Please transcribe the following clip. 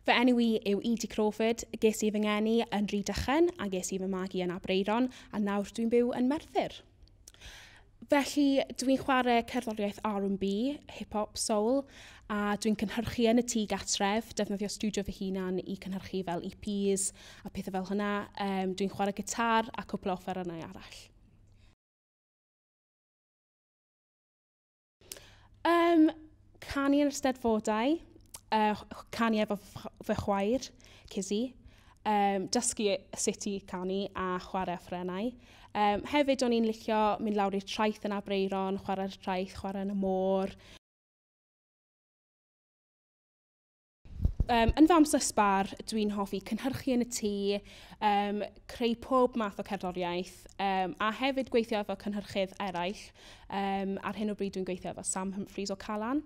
Fy enw i yw Edie Crawford, ges i fy ngeni yn Rhydychen a ges i fy magu yn Aberaeron a nawr dwi'n byw yn Merthyr. Felly dwi'n chwarae cerddoriaeth R&B, hip-hop, soul a dwi'n cynhyrchu yn y tŷ gatref, defnyddio studio fy hunan i cynhyrchu fel EPs a pethau fel hynna. Dwi'n chwarae gitar a cwpl o offerynnau arall. Canu yn yr Eisteddfodau, canu efo fy chwaer, Kizzy, dysgu sut i canu a chwarae offerynnau. Hefyd o'n i'n licio mynd lawr i'r traeth yn Aberaeron, chwarae'r traeth, chwarae yn y môr. Yn fy amser sbar, dwi'n hoffi cynhyrchu yn y tŷ, creu pob math o cerddoriaeth, a hefyd gweithio efo cynhyrchydd eraill. Ar hyn o bryd dwi'n gweithio efo Sam Humphries o Calan.